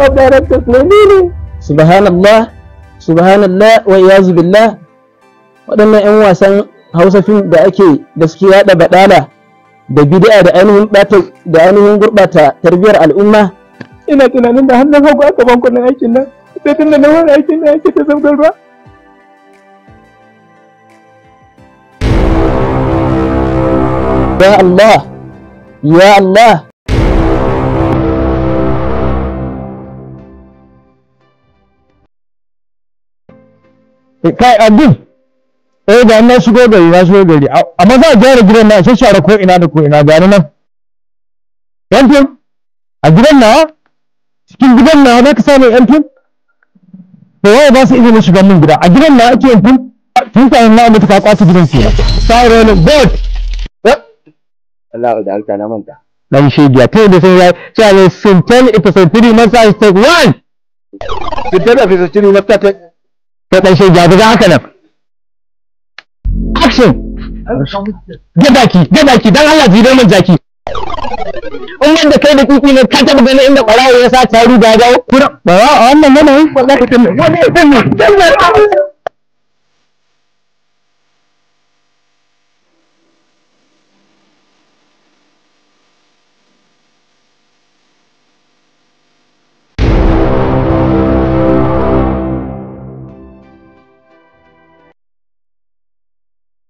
of directors ne ni ne. Subhanallah, subhanallah wa iyazu billah. Waɗannan 'yan wasan Hausa fim da ake da suke yaɗa baɗala da bid'a da ainihin ɓata da ainihin gurɓata tarbiyyar al'umma. Ina tunanin da hannun hagu aka ban kuɗin aikin nan, sai tun da na wani aikin nan ake ta zabgar ruwa. Ya Allah, ya Allah. Kai Abdul, eh ga na shigo gari, na shigo gari, amma za a gyara gidan na, shashare ko ina da ko ina, ga nan. Yan fim? A gidan nawa? Cikin gidan nawa za ka samu yan fim? To waye ba su izinin shiga min gida? A gidan nawa ake yan fim? Tun kafin na mutu ka kwace gidan kenan. Siren board. Allah da alta na manta. Dan shegiya, kai da sai ya ce ne Sintel episode 3 masa take 1. Sintel episode 3 masa take. Kai dan shegiya, ga haka nan. Action. Ga baki, ga baki, dan Allah jire min jaki. In wanda kai da kuku ne ka taba ganin inda barawo ya sa taru ga dawo? Kuna barawo a wannan yanayin wallahi tun wani tun ne.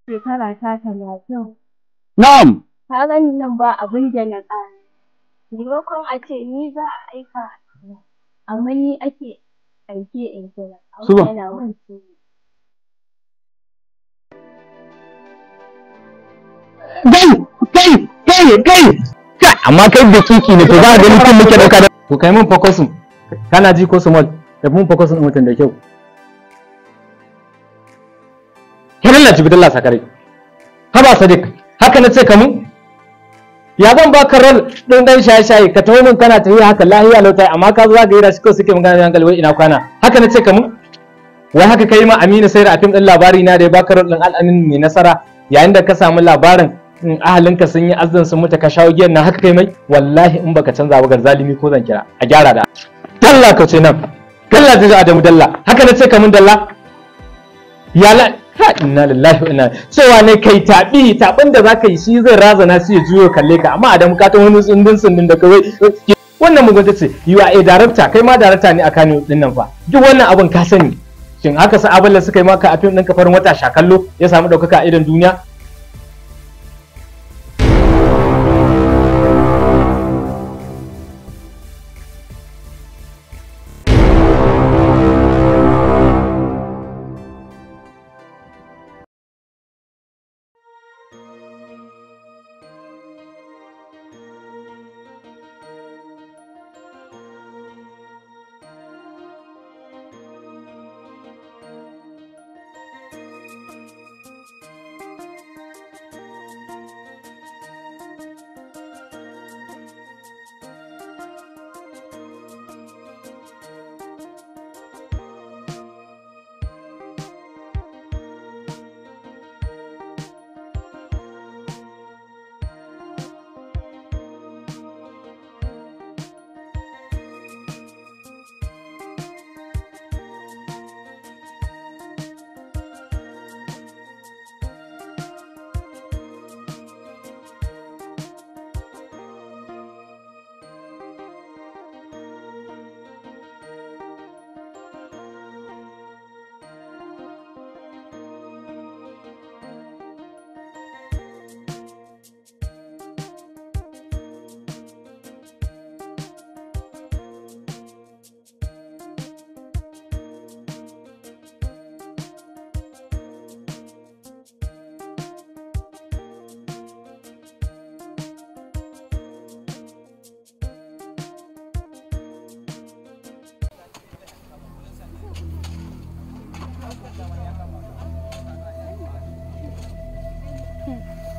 Shekara ta 30. Na'am. Ka gani nan ba abin da na ƙara. Maimakon a ce ni za a aika, amma ni ake aike in kira. Suba. Yana wani. Kai, kai, kai, kai. Amma kai da kiki ne to za a gani kin muke dauka da. To kai mun focusin. Kana ji ko small? Tafi mun focusin din mutum da kyau. Kai lalace bidalla sakare. Haba Sadiq, haka na ce ka mun? Ya zan baka rol ɗin ɗan shaye-shaye ka taho min kana tafiya haka lahiya lautai amma ka zo za ka yi rashi kawai suke magana da hankali wai ina kwana. Haka na ce ka mun? Wai haka kai ma Aminu sai da a fim ɗin labari na da ya baka rol ɗin Al'amin mai nasara yayin da ka samu labarin in ahalinka sun yi azzan sun mutu ka shawo giyan nan haka kai mai wallahi in baka canza ba garzalimi ko zan kira a gyara da. Dalla ka ce nan. Dalla ta Adamu dalla. Haka na ce ka mun dalla. Ya la inna lillahi wa inna cewa ne kai taɓi taɓin da zaka yi shi zai razana shi ya juyo kalle ka amma Adamu ka ta wani tsundun tsundun da kawai wannan mugunta ce you are a director kai ma director ne a Kano din nan fa duk wannan abin ka sani shin haka sa abin suka yi maka a fim ɗin ka farin wata shakallo ya samu ɗaukaka a idon duniya.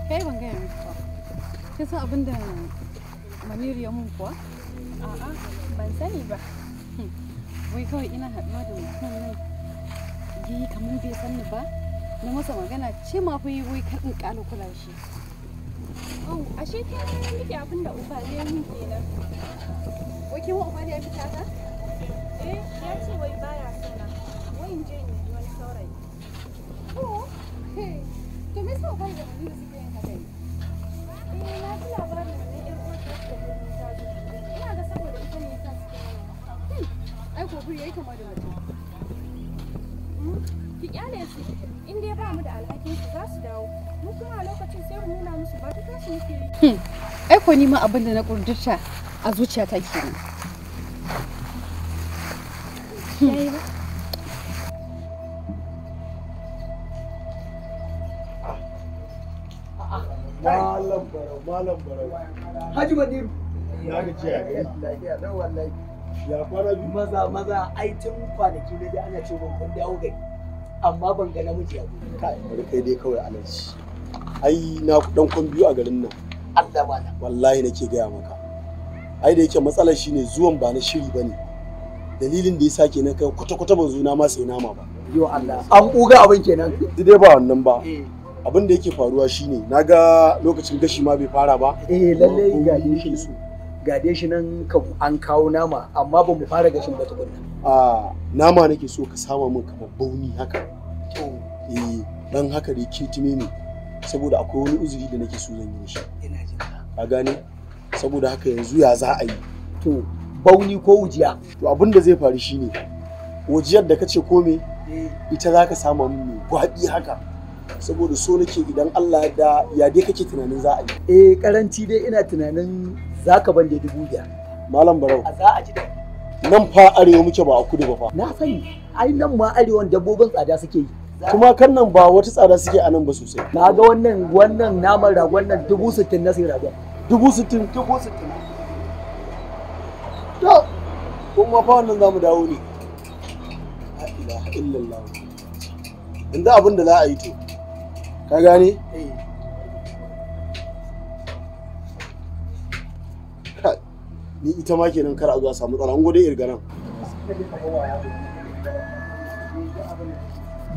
Kai ban gaya miki ba. Kin san abin da Maniru ya mun kuwa? A'a, ban sani ba. Wai kawai ina haɗuwa da mutum nan yayi kamar bai san ni ba. Na masa magana ce ma fa yi wai kar in ƙara kula shi. Oh, ashe ke miki abin da Ufa ya min kenan. Wai ke ma Ufa ya miki haka? Eh, ya ce wai baya sona. Wai in je in nemi wani saurayi. To, to me yasa bai da Maniru suke yin haka ne? Eh, na ji labarin wannan ƴar uwar ta da birni ta zo. Ina ga saboda ita ne yasa suke mana haka. Ai ko buri yayi kama da mutum. Ki kyale su. In dai ba mu da alhakin su za su dawo. Mu kuma a lokacin sai mu nuna musu ba ta tashi muke yi. Ai ko ni ma abin da na kurdurta a zuciyata kenan. Yayi ba? Malam Barau, Malam Barau. Haji Maniru. Na gaji ya gari. Lafiya lau wallahi. Ya kwana biyu. Maza maza ai tun kwanaki na ji ana ce mun kun dawo gari. Amma ban ga namiji ya zo. Kai, bari kai dai kawai alaji. Ai na dan kwan biyu a garin nan. Allah malam. Wallahi nake gaya maka. Ai da yake matsalar shine zuwan ba na shiri bane. Dalilin da yasa kenan kai kwata kwata ban zo na ma sai nama ba. Yo Allah. An buga abin kenan. Duk dai ba wannan ba. Eh. Abin da yake faruwa shine naga lokacin gashi ma bai fara ba. Eh lalle ga dai shi shi so. Ga dai shi nan ka an kawo nama amma ba mu fara gashin ba tukunna. A nama nake so ka sama min kamar bauni haka. To Eh dan haka dai kitime ne saboda akwai wani uzuri da nake so zan yi shi. ina jin ka. Ka gane? Saboda haka yanzu ya za a yi. To bauni ko wujiya. To abin da zai faru shine wajiyar da kace ko me Eh ita za ka sama min mai gwabi haka. Saboda so nake idan Allah ya da ya dai kake tunanin za a yi. eh karanci dai ina tunanin zaka ban da 5000. Malam Barau A za a ji daɗi. nan fa arewa muke ba a kudu ba fa. Na sani ai nan ma arewan dabbobin tsada suke yi. Kuma kan nan ba wata tsada suke a nan ba sosai. Na ga wannan wannan naman ragon nan 60,000 na sai ragon. 60,000. 60,000. To kuma fa wannan zamu dawo ne. La ilaha illallah. Yanzu abin da za a yi to. Ka gane? Eh. Kai, ni ita ma kenan kar a zuwa samu matsala. An gode irga nan.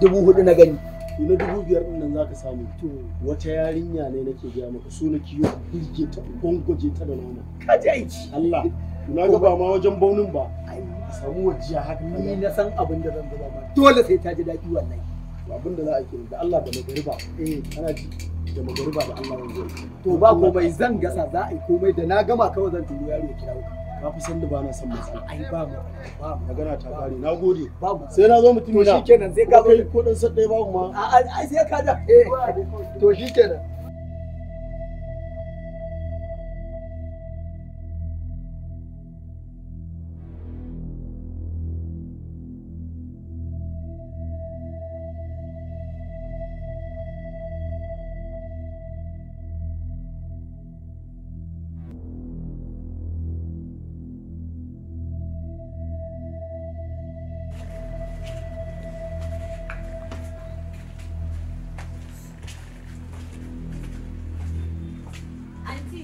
4,000 na gani. Ina 5,000 din nan zaka samu. To wata yarinya ne nake gaya maka so nake yi burge ta gwangwaje ta da nama. Ka ji aiki. Allah na ga ba ma wajen baunin ba. Ai A samu wajiya haka ni kaga. na san abin da zan zuba ma. Dole sai ta ji daɗi wallahi. To abin da za a yi da Allah da magariba. Eh Kana ji da magariba da Allah yanzu. to ba komai zan gasa za a yi komai da na gama kawai zan turo yaro ya kira ka. Ka fi san da ba na son matsala. Ai ba mu ba mu Magana ta kare. Na gode. ba mu. Sai na zo mutum To na. shikenan sai ka zo. Kai ko dan sadai babu ma. A ai sai ka da. Eh to shikenan. Anti.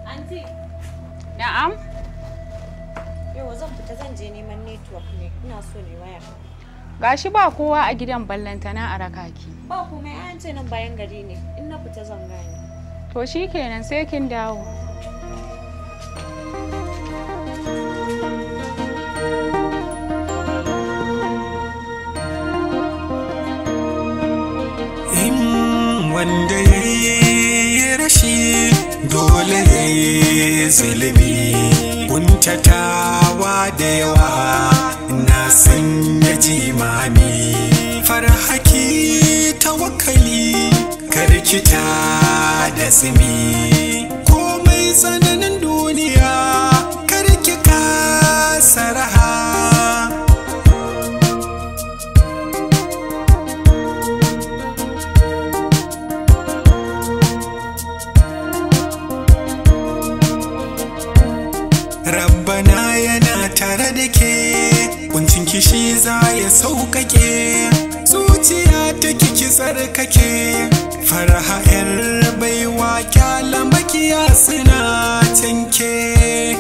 Anti. Na'am. Yau zan fita zan je neman network ne. Ina so ne waya. Gashi ba kowa a gidan ballantana a raka ki. Ba komai ai an ce nan bayan gari ne. In na fita zan gane. To shikenan sai kin dawo. In wanda ya yi rashi dole ya yi zulumi kuntatawa da yawa na sanya jimami farhaki tawakkali karkita da tsimi komai tsananin duniya karki kasa raha. Rabbana yana tare da ke kuncin kishi za ya sauƙaƙe zuciya ta kiki tsarkake farha yar baiwa kyala makiya suna canke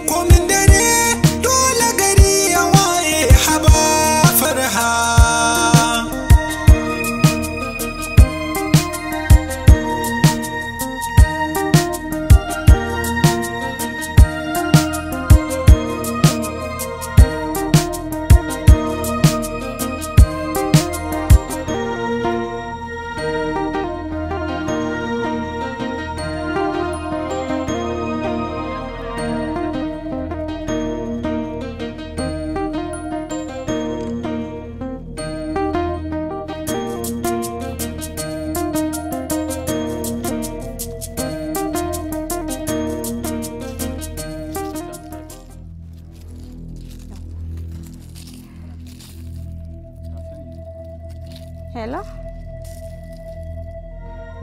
komin dare dole gari ya waye haba farha.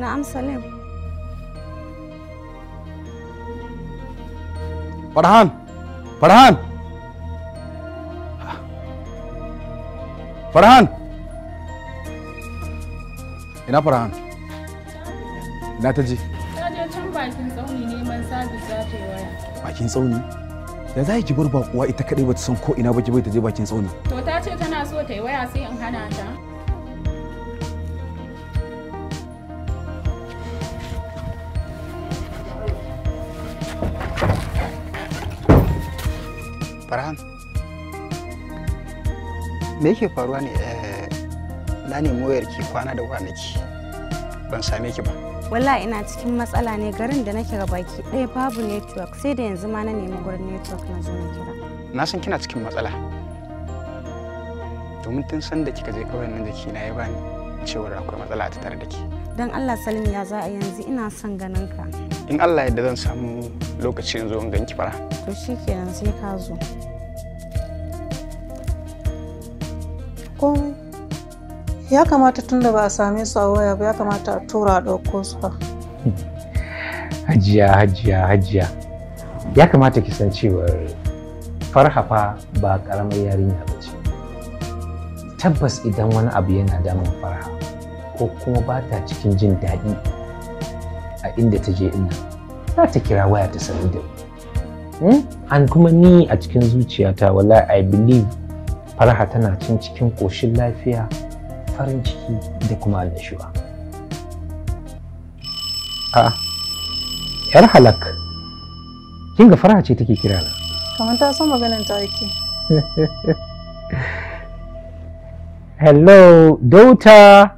Na'am Salim. Farhan! Farhan! Farhan! Ina Farhan? Ina ta je? Ta je can bakin tsauni neman sabis za ta yi waya. Bakin tsauni? Da za ki bar bakuwa ita kadai bata san ko ina ba ki bai ta je bakin tsauni. To ta ce tana so ta yi waya sai in hana ta. Farhan, me yake faruwa ne? Na nemi wayarki kwana da kwanaki ban same ki ba. Wallahi ina cikin matsala ne, garin da nake gabaki ɗaya babu network, sai da yanzu ma na nemi gurin network na zo na kira. Na san kina cikin matsala. Domin tun san da kika je ƙauyen nan jikina ya bani cewar akwai matsala a tattare da ke. Don Allah Salim, ya za a yanzu ina son ganin ka. In Allah yadda zan samu lokaci in zo in ganki fara. To shikenan sai ka zo. Komai. Ya kamata tun da ba a same su a waya ba, ya kamata a tura a ɗauko su fa. Hajiya, hajiya, hajiya. Ya kamata ki san cewar Farha fa ba ƙaramar yarinya ba ce. Tabbas idan wani abu yana damun Farha ko kuma ba ta cikin jin daɗi a inda ta je ina, za ta kira waya ta sanar da mu. An kuma ni a cikin zuciyata wallahi I believe Farha tana cikin ƙoshin lafiya, farin ciki da kuma annashuwa. A'a, yar halak, kin ga Farha ce take kira na. Kamar ta san maganin ta ake. Hello, daughter.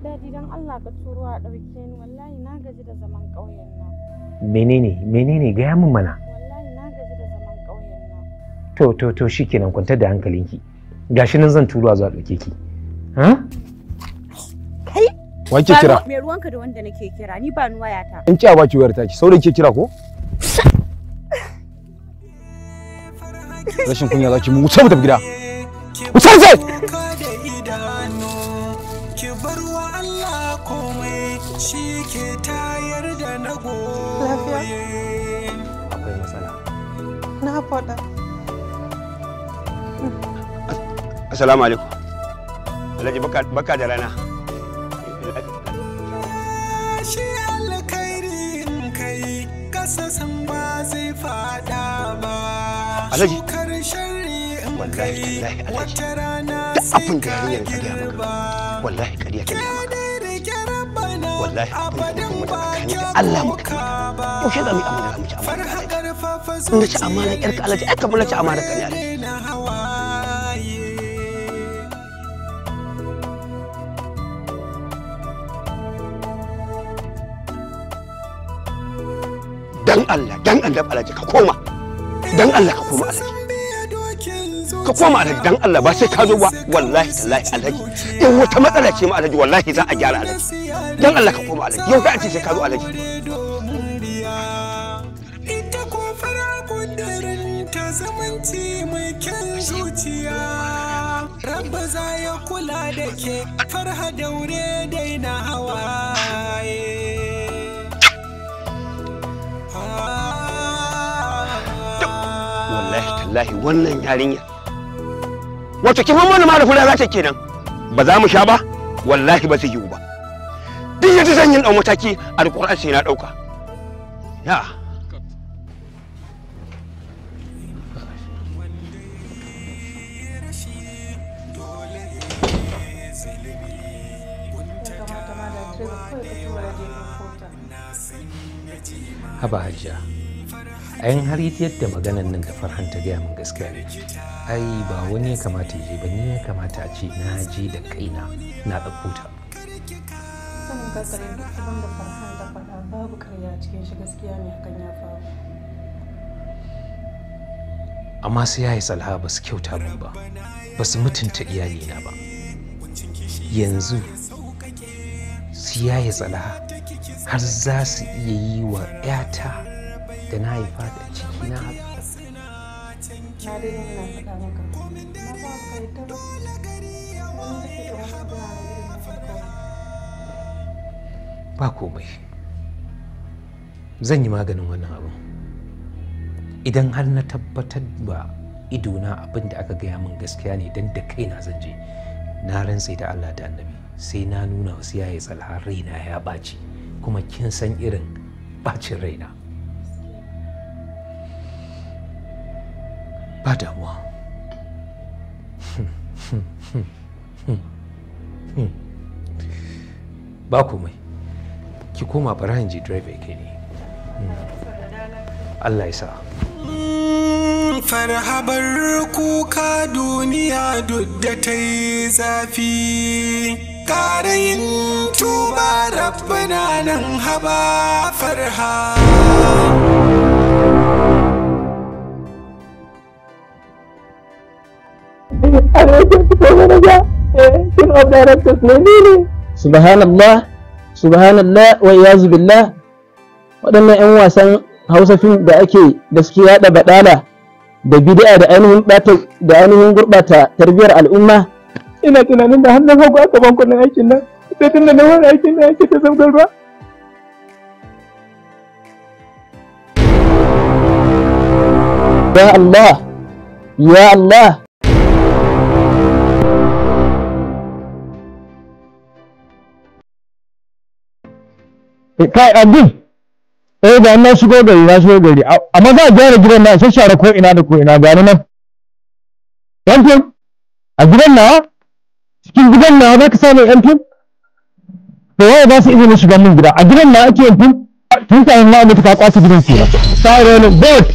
Daddy, don Allah ka turo a ɗauke ni, wallahi na gaji da zaman ƙauyen nan. Menene, menene, gaya min mana. Wallahi na gaji da zaman ƙauyen nan. To, to, to shikenan, kwantar da hankalinki. Gashi nan zan turo a zuwa ɗauke ki. Ha? Kai? Wa ke kira? Me ruwanka da wanda nake kira? Ni ba ni wayata. In ki a baki wayar taki, saurayi ke kira ko? Rashin kunya zaki mu wuce mu tafi gida. Wuce sai! Ki bar wa Allah komai, shi ke tayar da na Lafiya? Akwai matsala. Na faɗa. Assalamu alaikum. Alhaji baka da rana. Shi alkhairin kai kasa san ba zai fada ba. Alhaji. Shukar sharri in Wallahi kai tallahi Alhaji. wata rana Duk sai abin da ka yarinyar ta gaya maka. girba. Wallahi ƙarya ta gaya maka. Wallahi abin da muka mata tsakani da ba Allah muka yi mata. Yaushe za mu yi abin da za mu ci amana ka Alhaji? In na ci amanar ƴarka Alhaji, ai kamar na ci amanar ka ne Alhaji. Dan Allah, dan Allah Alhaji ka koma. Dan Allah ka koma Alhaji. Ka koma Alhaji, dan Allah ba sai ka zo ba, wallahi tallahi Alhaji. In wata matsala ce ma Alhaji, wallahi za a gyara Alhaji. Dan Allah ka koma Alhaji. Yau ka ce sai ka zo Alhaji. Ita ko fara kudirin ta zumunci mai kyan zuciya. Rabba za ya kula da ke, Farha daure daina hawaye. Wallahi tallahi wannan yarinya. Wato kin mana ma da fura za ta kenan. Ba za mu sha ba? Wallahi ba zai yiwu ba. Duk yadda zan yi ɗau mataki, Alƙur'an sai na ɗauka. Ya. Ya kamata ma da direba kawai ka tura ya je ɗauko ta. Haba hajiya, ayin har yadda maganan nan da Farhan ta gaya min gaskiya ne. Ai ba wani ya kamata ya je ba, ni ya kamata a ce na je da kaina na ɗauko ta. Sanin kanka ne duk abin da Farhan ta faɗa babu karya a cikin shi, gaskiya ne hakan ya faru. Amma sai ya yi salha ba su kyauta min ba, ba su mutunta iyalina ba. Yanzu su yaye tsalaha har za su iya yi wa 'yata da na haifa da ciki na haka. Na dai ina faɗa maka. Amma ba ka yadda ba. Wani kake kamar ka gaya wa irin na farko. Ba komai, zan yi maganin wannan abin. Idan har na tabbatar ba idona abin da aka gaya min gaskiya ne, don da kaina zan je. Na rantse da Allah da Annabi sai na nuna wasu yayi tsalha raina ya ɓaci, kuma kin san irin ɓacin raina. Ba damuwa. Ba komai, ki koma barayin ji driver kai ne. Allah ya sa. Farhabar kuka duniya duk da ta yi zafi, ƙarayin tuba rabbana nan haba farha. Subhanallah, subhanallah wa iyazu billah. Waɗannan 'yan wasan Hausa fim da ake da suke yaɗa baɗala da bid'a da ainihin ɓata da ainihin gurɓata tarbiyyar al'umma. Ina tunanin da hannun hagu aka ban kuɗin aikin nan, sai tun da na wani aikin nan ake ta zabgar ruwa. Ya Allah, ya Allah. Kai Abdul, eh ga na shigo gari, na shigo gari, amma za a gyara gidan na, shashare ko ina da ko ina, gani nan. Yan fim a gidan nawa, cikin gidan nawa za ka samu yan fim? To waye ba su izinin shiga min gida? A gidan nawa ake yan fim? Tun kafin ma mutu ka kwace gidan su. Sai wani bot.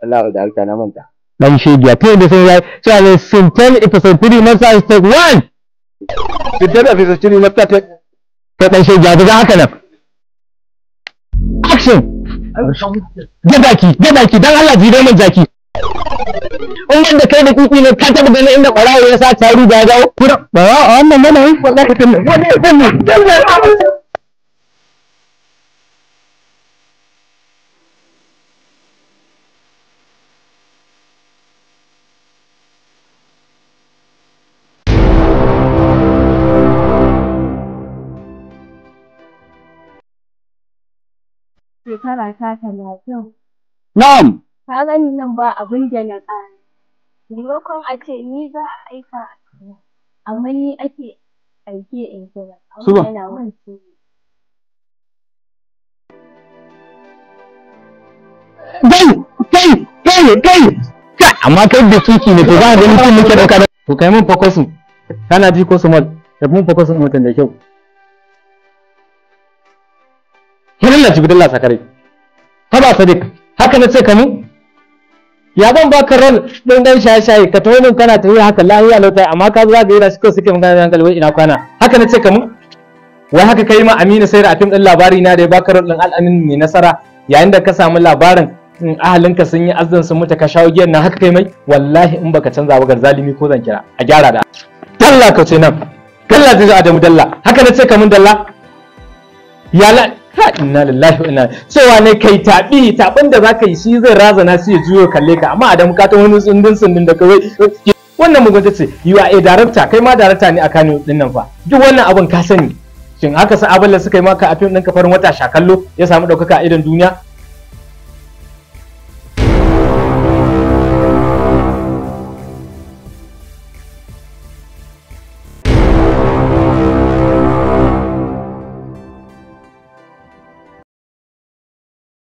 Allah da alta na manta. Dan shegiya, kai da sai ya sai ne sintel episode 3 na sai take 1. Sintel episode 3 na take. Kai dan shegiya, daga haka nan. Action! Jabaki, jabaki, dan Allah jire min jaki. In wanda kai da kuku ne ka taɓa ganin inda ƙwarawo ya sa taru ga dawo. Kuna ba a wannan yanayin wallahi tun wannan tun. Shekara ta 30. Na'am. Ka gani nan ba abin da na ƙara. Maimakon a ce ni za a aika, amma ni ake aike in kira. Suba. Yana mun ciwo. Kai, kai, kai, kai. Kai, amma kai da kiki ne to za ka ga mutum muke dauka da. To kai mun focusin. Kana ji ko small? Kai mun focusin mutum da kyau. Kin lalace bidalla sakare. Haba Sadiq, haka na ce ka mun? Ya ban baka rol ɗin dan shaye-shaye ka taho min kana tafiya haka lahiya lautai, amma ka zo za ka yi shi kawai suke magana da hankali wai ina kwana. Haka na ce ka mun? Wai haka kai ma Aminu sai da a fim ɗin labari na da ya baka rol ɗin Al'amin mai nasara yayin da ka samu labarin in ahalinka sun yi azzan sun mutu ka shawo giyan nan, haka kai mai? Wallahi in baka canza ba garzalimi ko zan kira a gyara da. Dalla ka ce nan. Dalla ta Adamu dalla. Haka na ce ka mun dalla. Ya la ha inna lillahi wa inna cewa ne kai taɓi taɓin da zaka yi shi zai razana shi ya juyo kalle ka, amma Adamu ka ta wani tsundun tsundun da kawai wannan mugunta ce. You are a director, kai ma director ne a Kano din nan fa, duk wannan abun ka sani. Shin haka sa abin da suka yi maka a fim ɗin ka farin wata shakallo ya samu ɗaukaka a idon duniya?